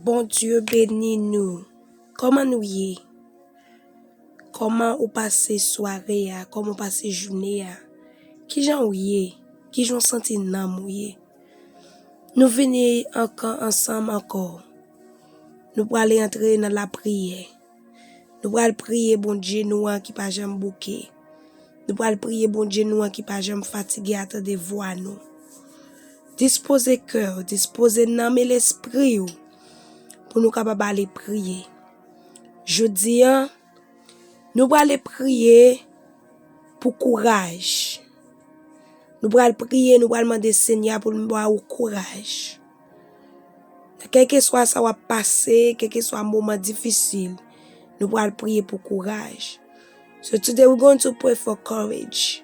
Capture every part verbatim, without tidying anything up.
Bondye beni nou. Kòman nou ye? Kòman ou pase sware a? Kòman ou pase jounen an? Kijan ou ye? Kijan w santi nanm ou ye? Nou vini ankan ansanm ankò. Nou prale antre nan lapriyè. Nou pral priye Bondye nou an ki pa janm bouke. Nou pral priye Bondye nou an ki pa janm fatige a tande vwa nou. Dispoze kè w, dispoze nanm e lespri w pou nou kapab ale priye. Jodi a, nou prale priye pou kouraj. Nou pral priye, nou pral mande Senyè a pou l ba ou kouraj. Kèlkeswa sa w ap pase, kèlkeswa moman difisil, nou pral priye pou kouraj. So today we're going to pray for courage.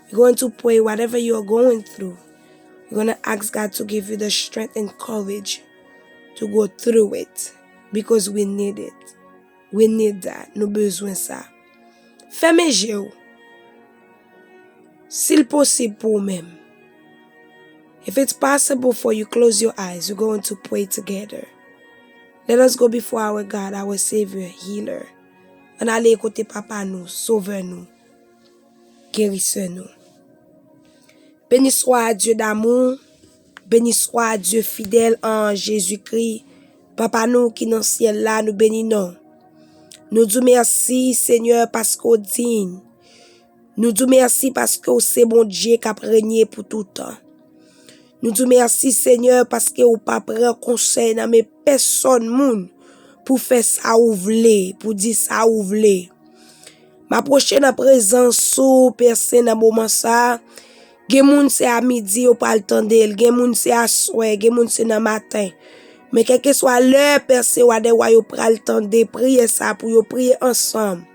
We're going to pray whatever you are going through. We're going to ask God to give you the strength and courage to go through it because we need it. We need that. Nou bezwen sa. Fèmen je w. Si l posib pou ou menm. If it's possible for you, close your eyes. We're going to pray together. Let us go before our God, our Savior, healer. Ann ale kote Papa nou, Sovè nou, Gerisè nou. Beni swa a Dye damou, beni swa a Dye fidèl an Jezikri, Papa nou ki nan syèl la, nou beni non. Nou di w mèsi, Senyè, paske w diy. Nou di w mèsi paske w se Bondye k ap renye pou toutan. Nou di w mèsi, Senyè, paske w pa pran konsèy nan men pèsòn moun pou fè sa ou vle, pou di sa ou vle. M apwoche nan prezans ou, Pè Sen, nan moman sa a. Gen moun se a midi yo pral tande l, gen moun se aswè, gen moun se nan maten. Men kèlkeswa lè, Pè Sen, Wa dè wa yo pral tande priyè sa a pou yo priye ansanm.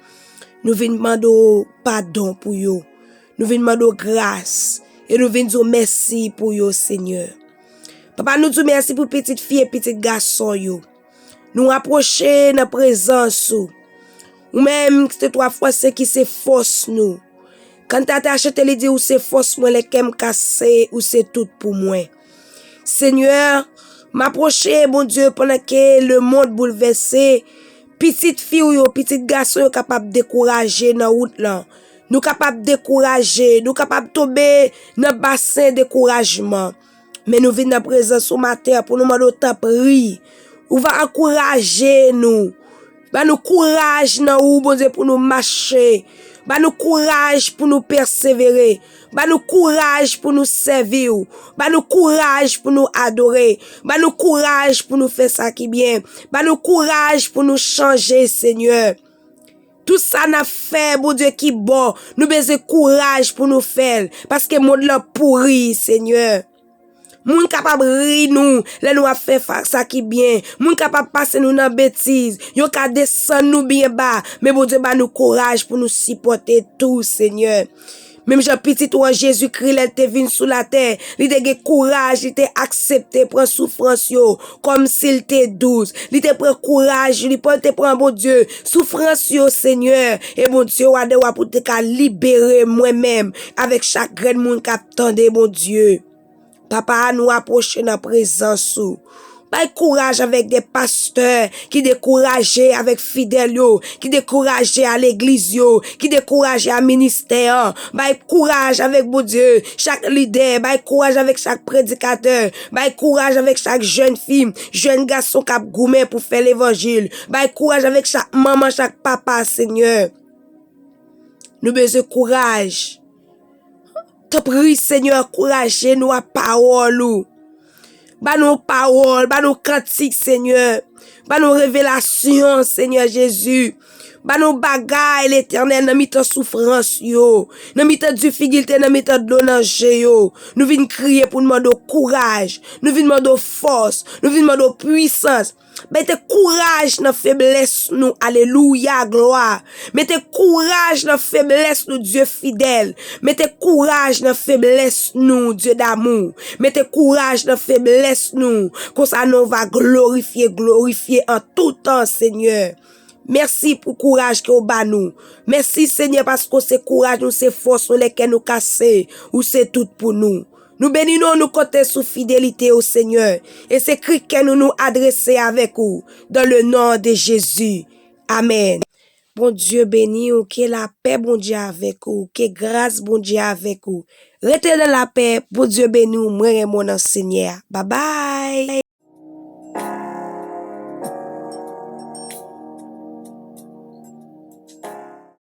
Nou vin mande w padon pou yo. Nou vin mande w gras. E nou vin di w mèsi pou yo, Senyè. Papa, nou di w mèsi pou pitit fi e pitit gason yo. Nou apwoche nan prezans ou. Ou menm ki se twa fwa sen ki se fòs nou. Kantatè a chante, li di, ou se fòs mwen, lè kè m kase, ou se tout pou mwen. Senyè, m apwoche, Bondye, pandan ke lemonn boulvèse, pitit fi w yo, pitit gason yo kapab dekouraje nan wout lan. Nou kapab dekouraje, nou kapab tonbe nan basen dekourajman. Men nou vin nan prezans ou maten an pou nou mande w tanpri. Ou va ankouraje nou. Ba nou kouraj nan ou, Bondye, pou nou mache. Ba nou kouraj pou nou pèsevere. Ba nou kouraj pou nou sèvi w. Ba nou kouraj pou nou adore. Ba nou kouraj pou nou fè sa ki byen. Ba nou kouraj pou nou chanje, Senyè. Tout sa n ap fè, Bondye, ki bon, nou bezwen kouraj pou nou fè l, paske mond lan pouri, Senyè. Moun kapab ri nou lè nou ap fè fa-, sa ki byen. Moun kapab pase nou nan betiz. Yo ka desann nou byen ba. Men Bondye ba nou kouraj pou nou sipòte tou, Senyè. Menm jan pitit ou an Jezikri, lè l te vin sou latè, li te gen kouraj, li te aksepte pran soufrans yo kòmsi l te dous. Li te pran kouraj, li pran, te pran, Bondye, soufrans yo, Senyè. E Bondye, Wa dè wa, pou te ka libere mwen menm avèk chak grenn moun k ap tande, Bondye. Papa, nou apwoche nan prezans ou. Bay kouraj avèk de pastè ki dekouraje avèk fidèl yo, ki dekouraje a legliz yo, ki dekouraje a ministè an. Bay kouraj avèk, Bondye, chak lidè, bay kouraj avèk chak predikatè, bay kouraj avèk chak jèn fi, jèn gason k ap goumen pou fè levanjil. Bay kouraj avèk chak manman, chak papa, Senyè. Nou bezwen kouraj. Tanpri, Senyè, ankouraje nou ak pawòl ou. Ba nou pawòl, ba nou kantik, Senyè. Ba nou revelasyon, Senyè Jezi. Ba nou bagay, Letènèl, nan mitan soufrans yo, nan mitan difikilte, nan mitan dlo nan je yo. Nou vin kriye pou n mande w kouraj. Nou vin mande w fòs. Nou vin mande w pwisans. Mete kouraj nan feblès nou. Alelouya, glwa. Mete kouraj nan feblès nou, Dye fidèl. Mete kouraj nan feblès nou, Dye damou. Mete kouraj nan feblès nou. Konsa non w va glorifye, glorifye an tou tan, Senyè. Mèsi pou kouraj ke w ba nou. Mèsi, Senyè, paske w se kouraj nou, se fòs nou, lè kè nou kase, ou se tout pou nou. Nou beni non, nou konte sou fidelite w, Senyè. E se kri kè nou nou adrese avèk ou, dans le nom de Jésus. Amèn. Bondye beni w, ke lapè Bondye avèk ou, ke gras Bondye avèk ou. Rete nan lapè, Bondye beni w, mwen renmen w nan Senyè a. Babay!